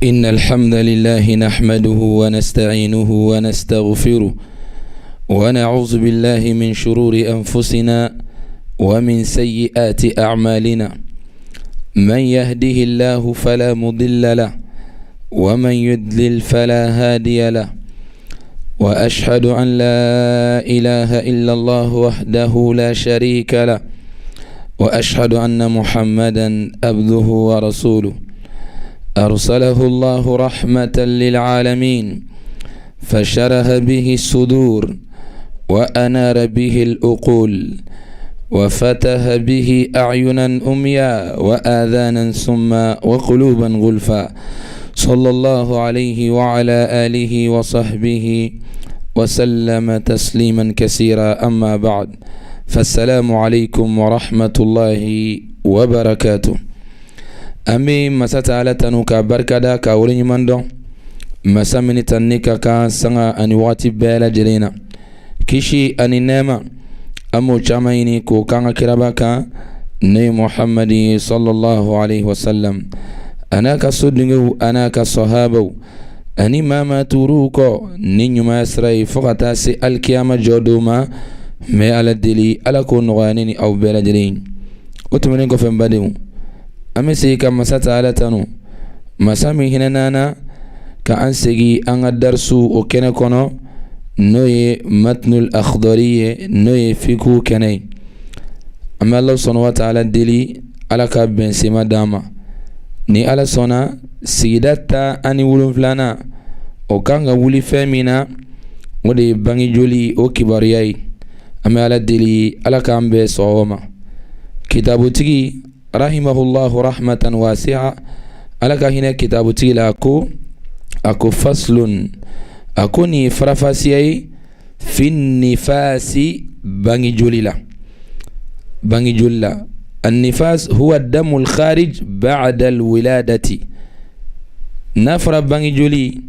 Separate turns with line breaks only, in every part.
إن الحمد لله نحمده ونستعينه ونستغفره ونعوذ بالله من شرور أنفسنا ومن سيئات أعمالنا من يهده الله فلا مضل له ومن يدلل فلا هادي له وأشهد أن لا إله إلا الله وحده لا شريك له وأشهد أن محمدا عبده ورسوله أرسله الله رحمة للعالمين فشرح به الصدور وأنار به الأقول وفتح به أعينا أميا وآذانا سما وقلوبا غلفا صلى الله عليه وعلى آله وصحبه وسلم تسليما كثيرا أما بعد فالسلام عليكم ورحمة الله وبركاته An bɛ masa taala tanu ka barikada ka waleɲuman dɔn masa min tanuni ka kan sanga ani waati bɛɛ lajɛlen na kisi ani nɛɛma an b'o caman ɲini k'o k'an ka kiraba kan n'o ye muhamadi sallallahu alaihi wasallam a n'a ka so dungew a n'a ka sahabaw ani maa maa tugur'u kɔ ni ɲumanya sira ye fo ka taa se alikiyama jɔ don ma n bɛ ala deli ala k'o nɔgɔya ne ni aw bɛɛ lajɛlen o tɛmɛnen kɔfɛ n badenw an bɛ segin ka masa taala tanu masa min hinɛna an na ka an segin an ka darisu o kɛnɛ kɔnɔ n'o ye matnul akhdari ye n'o ye fiku kɛnɛ ye an bɛ ala subhanahu wa taala deli ala ka bɛnsema d'an ma ni ala sɔnna sigida 17nan o kan ka wuli fɛn min na o de ye bangejoli o kibaruya ye an bɛ ala deli ala k'an bɛn sawaba ma kitabutigi rahimahullahu rahmatan wasi'a ala ka hinɛ kitabutigi la ko a ko faslun a ko nin ye farafasiya ye fi nifasi bangejoli la bangejoli la annifas huwa damul kharij ba'da alwiladati n'a fɔra bangejoli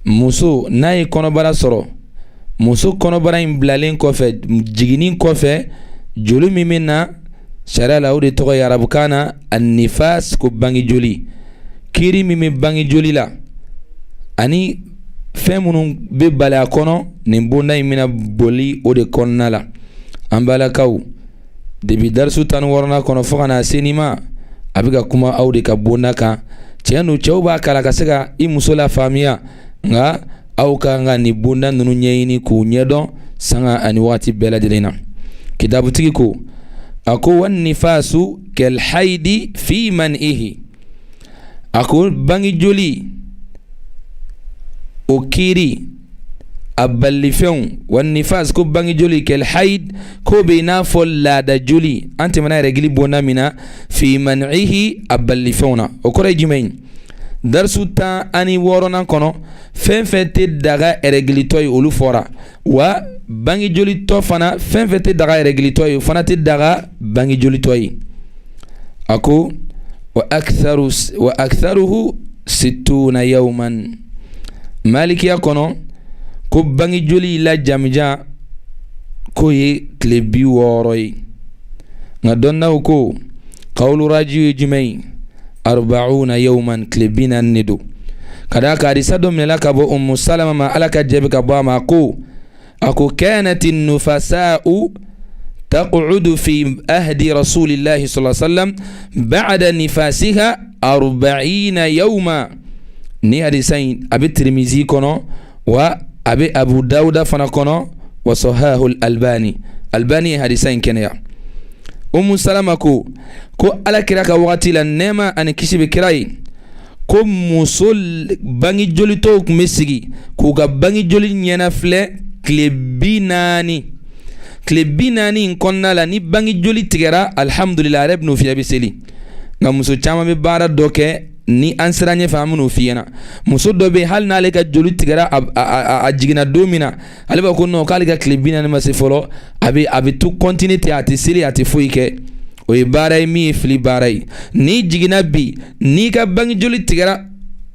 muso n'a ye kɔnɔbara sɔrɔ muso kɔnɔbara in bilalen kɔfɛ jiginni kɔfɛ joli min bɛ na sariya la o de tɔgɔ ye arabukan na annifas ko bangejoli kiiri min bɛ bangejoli la ani fɛn minnu bɛ bali a kɔnɔ nin bonda in bɛna boli o de kɔnɔna la an balakaw depi darisu 16nan kɔnɔ fo ka na se nin ma a bɛ ka kuma aw de ka bonda kan tiɲɛ don cɛw b'a kalan ka se ka i muso la faamuya nka aw ka kan ka nin bonda ninnu ɲɛɲini k'u ɲɛdɔn sanga ani waati bɛɛ lajɛlen na kitabutigi ko a ko wan nifasu kal haidi fi man'ihi a ko bangejoli o kiiri a balifɛnw wan nifas ko bangejoli kal haid k'o bɛ i n'a fɔ laada joli an tɛmɛna rɛgili bonda min na fi man'ihi a balifɛnw na o kɔrɔ ye jumɛn ye darisu 16nan kɔnɔ fɛn fɛn tɛ daga ɛrɛgilitɔ ye olu fɔra wa bangejolitɔ fana fɛn fɛn tɛ daga ɛrɛgilitɔ ye o fana tɛ daga bangejolitɔ ye a ko wa aktharu wa aktharuhu sittuna yawman malikiya kɔnɔ ko bangejoli la jamujan k'o ye tile 60 ye nka dɔnnaw ko kawulu raji ye jumɛn ye arba'una yawman tile 40 de don ka d'a kan hadisa dɔ minɛla ka bɔ umu salama ma ala ka jɛ bɛ ka bɔ a ma ko a ko kanati nufasa'u taqudu fi ahdi rasulillahi sallallahu alaihi wasallam ba'da nifasiha arba'ina yawma ni hadisa in a bɛ tirimizi kɔnɔ wa a bɛ abu dawuda fana kɔnɔ wa sahahu albani albani ye hadisa in kɛnɛya umu salama ko ko ala kira ka wagati la nɛɛma ani kisi bɛ kira ye ko muso bangejolitɔw tun bɛ sigi k'u ka bangejoli ɲɛnafilɛ tile 40 tile 40 in kɔnɔna la ni bangejoli tigɛra alihamudulila a yɛrɛ bɛn'o fiyɛ bɛ seli nka muso caman bɛ baara dɔ kɛ ni an sera ɲɛfɛ an bɛn'o f'i ɲɛna muso dɔ bɛ yen hali n'ale ka joli tigɛra a jiginna don min na ale b'a ko non k'ale ka tile 40 ma se fɔlɔ a bɛ to continuer ten a tɛ seli a tɛ foyi kɛ o ye baara ye min ye fili baara ye n'i jiginna bi n'i ka bangejoli tigɛra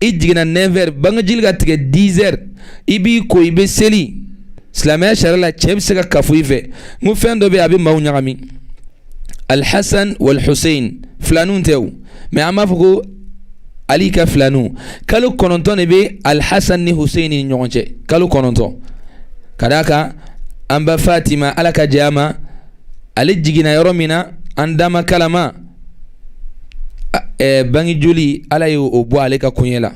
i jiginna 9 heures bangejoli ka tigɛ 10 heures i b'i ko i bɛ seli silamɛya sariya la cɛ bɛ se ka kafo i fɛ n ko fɛn dɔ bɛ yen a bɛ maaw ɲagami alhasan walhusein filaninw tɛ o mais an b'a fɔ ko Ali ka filaniw kalo 9 de bɛ Alhasan ni Hussein ni ɲɔgɔn cɛ, kalo 9. Ka d'a kan an ba Fatima, Ala ka jɛ a ma, ale jiginna yɔrɔ min na, an dama kalama bange joli, Ala ye o bɔ ale ka koɲɛ la.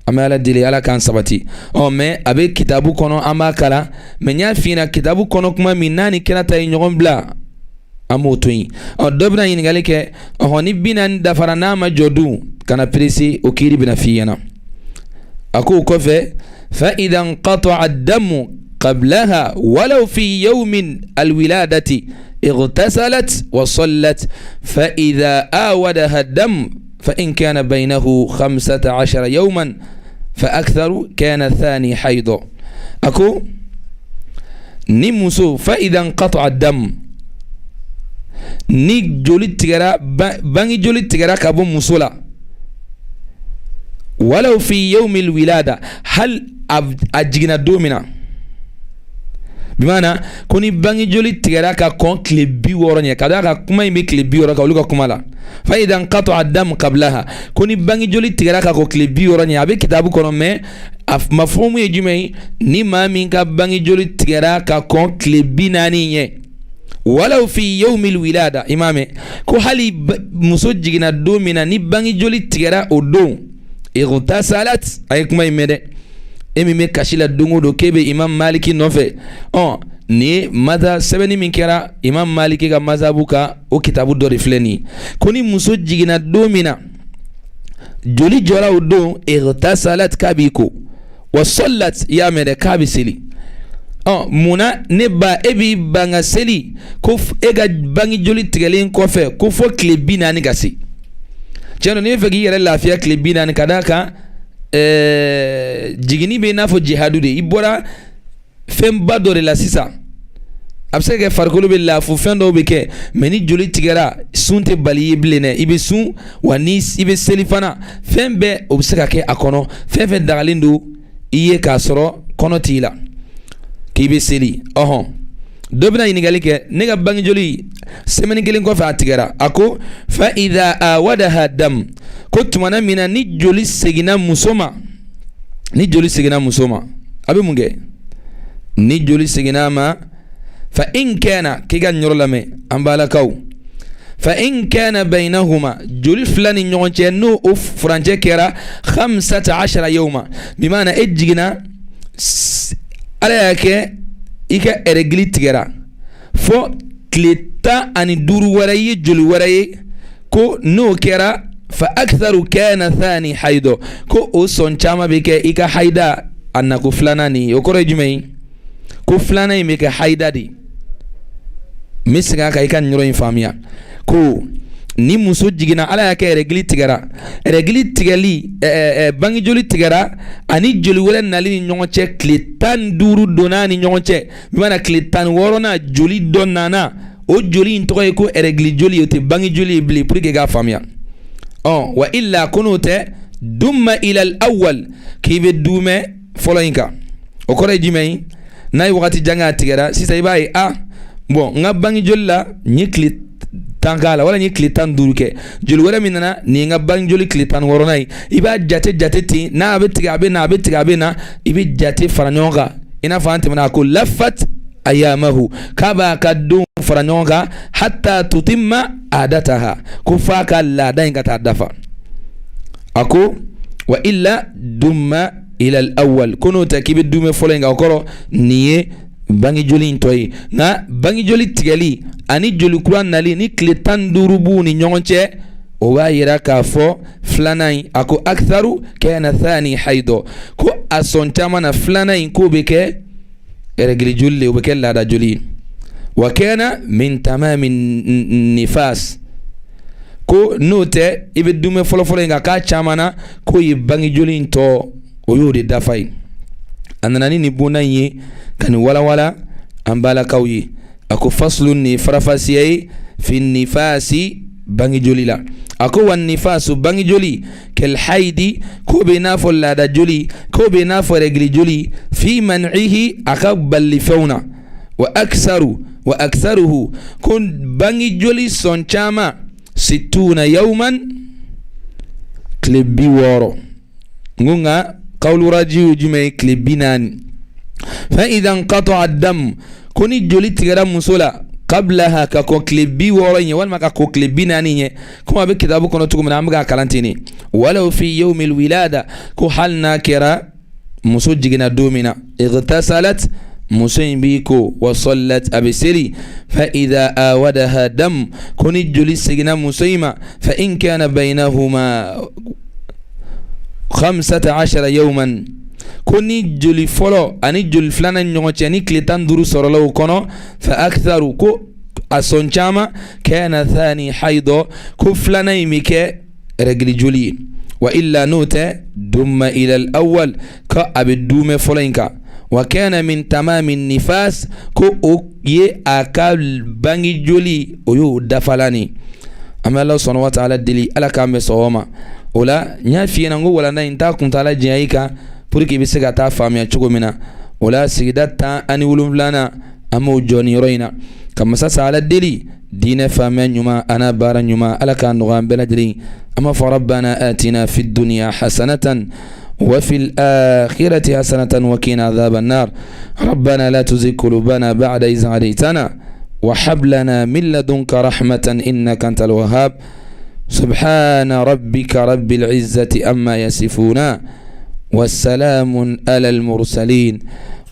An bɛ Ala deli, Ala k'an sabati. Ɔ mɛ a bɛ kitabu kɔnɔ, an b'a kalan, mɛ n y'a f'i ɲɛna, kitabu kɔnɔ kuma min n'a ni kira ta ye ɲɔgɔn bila, an b'o to yen. Ɔ dɔ bɛna ɲininkali kɛ, ɔhɔn, ni 40 dafara n'a ma jɔ dun? Kana perese, o kiiri bɛna f'i ɲɛna. A k'o kɔfɛ, fa idha inqata'a ad-damu qablaha walaw fi yawmin alwiladati اغتسلت وصلت، فإذا آودها الدم فإن كان بينه 15 يوما فأكثر كان ثاني حيض. أكو ni muso فإذا انقطع الدم, ni joli tigɛra, bange joli tigɛra ka bɔ muso la, walaw fi yawmil wilada, hali a jiginna don min na, bimana ko ni bange joli tigɛra ka kɔn tile 60 ɲɛ, ka d'a kan kuma in bɛ tile 60 kan olu ka kuma la. Fa idha inqata'a dam qablaha, ko ni bange joli tigɛra ka kɔn tile 60 ɲɛ, a bɛ kitabu kɔnɔ, mɛ a mafhumu ye jumɛn ye? Ni maa min ka bange joli tigɛra ka kɔn tile 40 ɲɛ, walaw fi yawmil wilada, i m'a mɛn ko hali muso jiginna don min na, ni bange joli tigɛra o don, igtasalat. A ye kuma in mɛn dɛ, e min bɛ kasi la don o don k'e bɛ Imam Maliki nɔfɛ. Ɔ nin ye maza sɛbɛnni min kɛra Imam Maliki ka mazabu ka o kitabu dɔ de filɛ nin ye, ko ni muso jiginna don min na, joli jɔra o don, igtasalat, k'a b'i ko, wa sallat, i y'a mɛn dɛ, k'a bɛ seli. Ɔ munna ne ba e b'i ban ka seli ko e ka bange joli tigɛlen kɔfɛ ko fo tile 40 ka se? Tiɲɛ don, n'i bɛ fɛ k'i yɛrɛ lafiya tile 40, ka d'a kan jiginni bɛ i n'a fɔ jihadu de, i bɔra fɛnba dɔ de la sisan, a bɛ se ka kɛ farikolo bɛ lafu, fɛn dɔw bɛ kɛ, mɛ ni joli tigɛra, sun tɛ bali i ye bilen dɛ, i bɛ sun wa ni i bɛ seli fana, fɛn bɛɛ o bɛ se ka kɛ a kɔnɔ, fɛn fɛn dagalen don i ye k'a sɔrɔ kɔnɔ t'i la k'i bɛ seli. Ɔhɔn, dɔ bɛna ɲininkali kɛ, ne ka bange joli semaine kelen kɔfɛ a tigɛra. A ko fa idha awadaha dam, ko tumana min na ni joli seginna muso ma, ni joli seginna muso ma, a bɛ mun kɛ? Ni joli seginna a ma, fa in kana, k'i ka nin yɔrɔ lamɛn, an balakaw, fa in kana bainahuma, joli fila ni ɲɔgɔn cɛ, n'o o furancɛ kɛra 15 yawma, bimaana e jiginna, Ala y'a kɛ i ka ɛrɛgili tigɛra, fo tile 15 wɛrɛ i ye joli wɛrɛ ye, ko n'o kɛra, fa aktharu kana thani haidɔ, ko o sɔn caman bɛ kɛ i ka haida a nako filanan nin ye. O kɔrɔ ye jumɛn ye? Ko filanan in bɛ kɛ haida de. N bɛ segin a kan i ka nin yɔrɔ in faamuya, ko ni muso jiginna, Ala y'a kɛ ɛrɛgili tigɛra, ɛrɛgili tigɛli, bange joli tigɛra, ani joli wɛrɛ nali ni ɲɔgɔn cɛ tile 15 donna ni ɲɔgɔn cɛ, i mana tile 16nan joli dɔ nana, o joli in tɔgɔ ye ko ɛrɛgili joli, o tɛ bange joli ye bilen, pour que k'a faamuya. Ɔ wa illa, ko n'o tɛ, dumma ilal awwal, k'i bɛ dumɛ fɔlɔ in kan. O kɔrɔ ye jumɛn ye? N'a ye wagati jan kɛ a tigɛra sisan, i b'a ye, a bɔn n ka bange joli la, n ye tile 10 k'a la wala n ye tile 15 kɛ, joli wɛrɛ min nana nin ye n ka bange joli tile 16nan ye. I b'a jate jate ten, n'a bɛ tigɛ a bɛ na, a bɛ tigɛ a bɛ na, i bɛ jate fara ɲɔgɔn kan, i n'a fɔ an tɛmɛna. A ko lafat ayamahu, k'a b'a ka don fara ɲɔgɔn kan, hatta tutimma adataha, ko f'a ka laada in ka taa dafa. A ko wa illa dumma ila al-awwal, ko n'o tɛ k'i bɛ dumɛ fɔlɔ in kan. O kɔrɔ nin ye bange joli in tɔ ye. Nka bange joli tigɛli ani joli kura nali ni tile 15 b'u ni ɲɔgɔn cɛ, o b'a yira k'a fɔ filanan in, a ko aktharu kana thani haidɔ, ko a sɔn caman na filanan in k'o bɛ kɛ ɛrɛgili joli de, o bɛ kɛ laada joli ye. Wa kana min tamami nifas, ko n'o tɛ i bɛ dumɛ fɔlɔfɔlɔ in kan, k'a caman na k'o ye bange joli in tɔ, o y'o de dafa ye. A nana ni nin bonda in ye ka nin walawala an balakaw ye. A ko faslun, ni farafasiya ye, fi nifasi, bange joli la. A ko wa nifasu, bange joli, kal haidi, ko bɛ n'a fɔ laada joli, ko bɛ n'a fɔ rɛgili joli, fi man'ihi, a ka balifɛnw na, wa aksaru wa aksaruhu, ko bange joli sɔn caman, situna yawman, Tile 60. N ko nka kawulu raji ye jumɛn ye? Tile 40. Fa idha inqata'a dam, ko ni joli tigɛra muso la, qablaha, ka kɔn tile 60 ɲɛ walima ka kɔn tile 40 ɲɛ, komi a bɛ kitabu kɔnɔ cogo min na, an bɛ k'a kalan ten de. Walaw fi yawmil wilada, ko hali n'a kɛra muso jiginna don min na, igtasalat, muso in b'i ko, wa sallat, a bɛ seli. Fa idha awadaha dam, ko ni joli seginna muso in ma, fa in kana bainahuma 15 yawman, ko ni joli fɔlɔ ani joli filanan ni ɲɔgɔn cɛ ni tile 15 sɔrɔla o kɔnɔ, fa aktharu, ko a sɔn caman, kana thani haidɔ, ko filanan in bɛ kɛ rɛgili joli ye. Wa illa, n'o tɛ, dumma ila al-awwal, ko a bɛ duumɛ fɔlɔ in kan. Wa kana min tamami nifas, ko o ye a ka bange joli, o y'o dafalan ni. An bɛ Ala subhanahu wa ta'ala deli, Ala k'an bɛn sɔgɔma ma. O la n y'a f'i ɲɛna n ko walanda in t'a kuntaala janya i kan pour que i bɛ se ka taa faamuya cogo min na. O la sigida 17nan, an b'o jɔ nin yɔrɔ in na ka masa sa Ala deli, diinɛ faamuya ɲuman an'a baara ɲuman, Ala k'a nɔgɔya an bɛɛ lajɛlen. An b'a fɔ rabbana atina fi dunya hasanatan wa fil akhirati hasanatan wa qina adhaban nar. Rabbana la tuzigh qulubana ba'da idh hadaytana wa hab lana min ladunka rahmatan innaka antal wahhab. Subhana rabbika rabbil izzati amma yasifuna wassalamun alal mursalin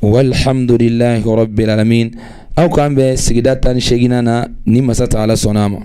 walhamdulillahi rabbil alamin. Aw k'an bɛn sigida 18nan na ni masa taala sɔnna a ma.